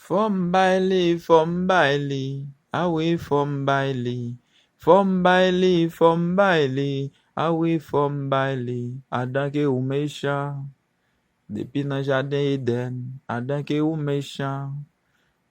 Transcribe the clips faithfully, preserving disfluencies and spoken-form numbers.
Fò m bay li, fò m bay li, a wi, fò m bay li. Fò m bay li, fò m bay li, a wi, fò m bay li. Adan ke ou mechan, depi nan jaden Edenn, adan ke ou mechan,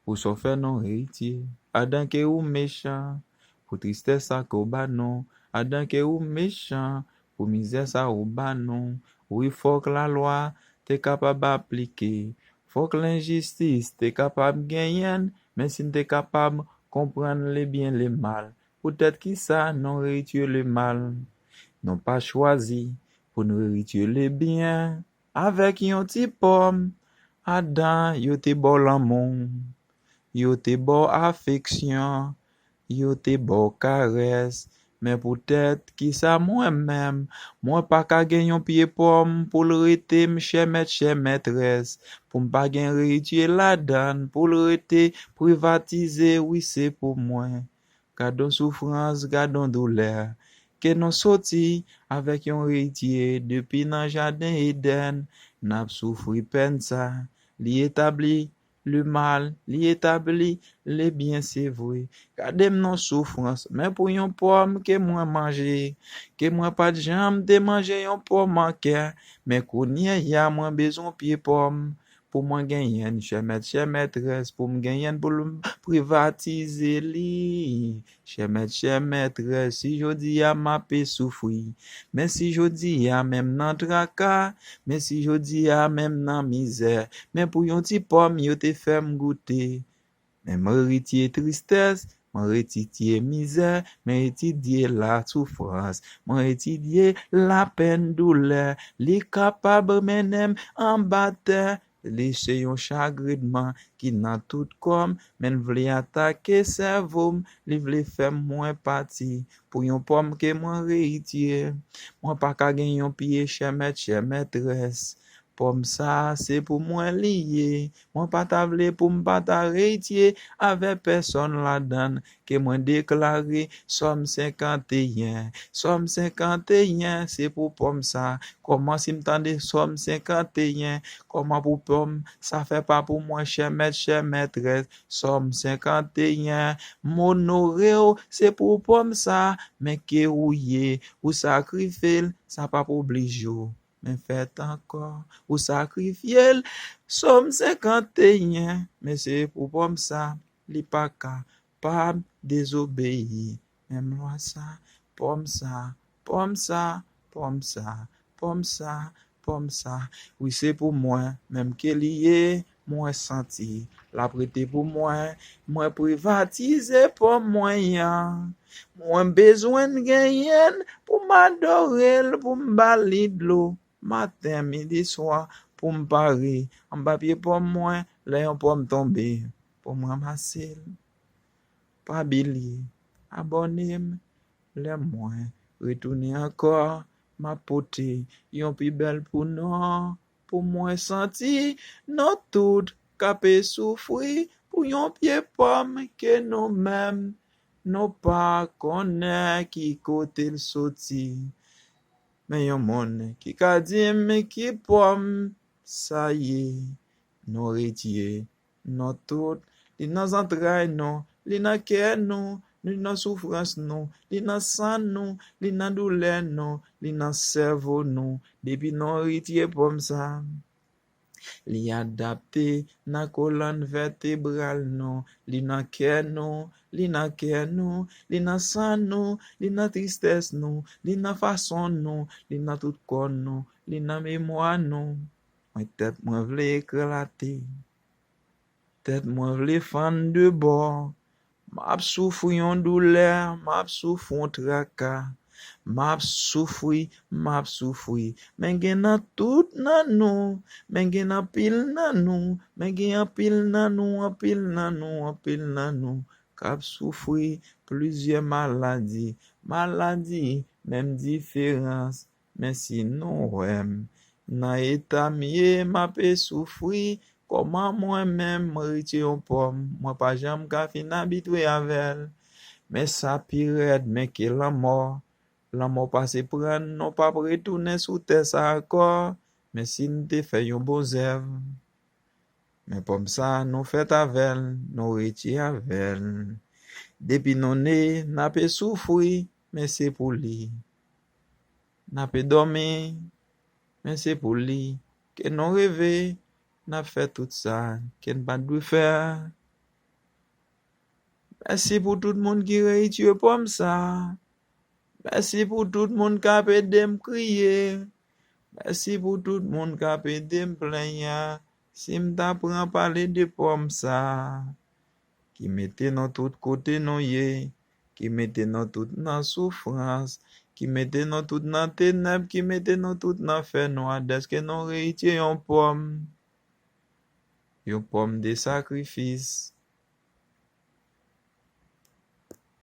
pou sa w fè non reyitye. Adan ke ou mechan, pou tristès sa ke w ba nou. Adan ke ou mechan, pou mizè sa ou ba nou. Wi, fòk lalwa te kapab aplike. Fòk lenjistis te kapab genyen, men si n te kapab konprann lebyen lemal, poutèt kisa non reyitye lemal? Non pa chwazi pou n reyitye lebyen avèk yon ti pòm. Adan yo te ba w lanmou, yo te ba w afeksyon, yo te ba w karès. Men poutèt kisa mwen menm, mwen pa ka gen yon pye pòm pou l rete m chè mèt chè mètrès, pou m pa gen reyitye ladan l, pou l rete privatize, wi, se pou mwen. Gad on soufrans, gad on doulè. Ke nou soti avèk yon reyitye depi nan jaden Edenn, n ap soufri pèn sa. Li etabli lemal, li etabli lebyen, se vre. Gade m nan soufrans, men pou yon pòm ke mwen manje, ke mwen pa t janm te manje yon pòm ankè, men kounye a mwen bezwen pye pòm pou mwen genyen chè mèt chè mètrès, pou m genyen pou l privatize li. Chè mèt chè mètrès, si jodi a m ape soufri, men si jodi a menm nan traka, men si jodi a menm nan mizè, men pou yon ti pòm yo te fè m goute. Men mwen reyitye tristès, mwen reyitye mizè, mwen reyitye lasoufrans, mwen reyitye lapenn, doulè. Li kapab mennen m anba tè. Li se yon chagrenman ki nan tout kò m, men l vle atake sèvo m, li vle fè m mwen pati. Pou yon pòm ke mwen reyitye, mwen pa ka gen yon pye chè mèt chè mètrès. Pòm sa a, se pou mwen li ye. Mwen pa ta vle pou m pa ta reyitye avè pèsòn ladan l, ke mwen deklare Sòm senkanteyen. Sòm senkanteyen, se pou pòm sa. Kòman si m tande Sòm senkanteyen, kòman pou pòm sa fè pa pou mwen chè mèt chè mètrès? Sòm senkanteyen, m onore w, se pou pòm sa, men ke ou ye, ou sakrifye l, sa p ap oblije w. Men fèt ankò, ou sakrifye l. Sòm senkanteyen, men se pou pòm sa, li pa kapab dezobeyi menm lwa sa. Pòm sa, pòm sa, pòm sa, pòm sa, pòm sa. Wi, se pou mwen menm ke li ye, mwen santi l ap rete pou mwen. Mwen privatize pòm mwen an. Mwen bezwen genyen l pou m adore l, pou m ba li dlo maten, midi, swa, pou m pare anba pye pòm mwen lè yon pòm tonbe, pou m ranmase l. Pa bliye abòne m. Lè mwen retounen ankò, m ap pote yon pi bèl pou nou, pou mwen santi nou tout k ape soufri pou yon pye pòm ke nou menm nou pa konnen ki kote l soti. Men yon moun ki ka di m ki pòm sa ye, nou reyitye nou tout. Li nan zantray nou, li nan kè nou, li nan soufrans nou, li nan san nou, li nan doulè nou, li nan sèvo nou. Depi nou reyitye pòm sa, li adapte nan kolòn vètebral nou, li nan kè nou, li nan kè nou, li nan san nou, li nan tristès nou, li nan fason nou, li nan tout kò nou, li nan memwa nou. Mwen, tèt mwen vle eklate. Tèt mwen vle fann de bò. M ap soufri yon doulè, m ap soufri yon traka. M ap soufri, m ap soufri. Men gen nan tout nan nou, men gen anpil nan nou, men gen anpil nan nou, anpil nan nou, anpil nan nou k ap soufri plizyè maladi. Maladi, menm diferans. Men si nou wè m nan eta m ye, m ape soufri, kòman mwen menm m reyitye yon pòm, mwen pa janm ka fin abitye avè l. Men sa pi rèd, men ke lanmò. Lanmò pase pran n, nou p ap retounen sou tè sa ankò, men si n te fè yon bon zèv. Men pòm sa, nou fèt avè l, nou rete avè l. Depi nou ne, n ape soufri, men se pou li. N ape dòmi, men se pou li. Ke nou reve, n ap fè tout sa ke n pa t dwe fè a. Mèsi pou tout moun ki reyitire pòm sa. Mèsi pou tout moun k ap ede m kriye. Mèsi pou tout moun k ap ede m plenyen. Si m ta pran pale de pòm sa, ki mete nou tout kote nou ye, ki mete nou tout nan soufrans, ki mete nou tout nan tenèb, ki mete nou tout nan fènwa, dèske nou reyitire yon pòm, yon pòm de sakrifis,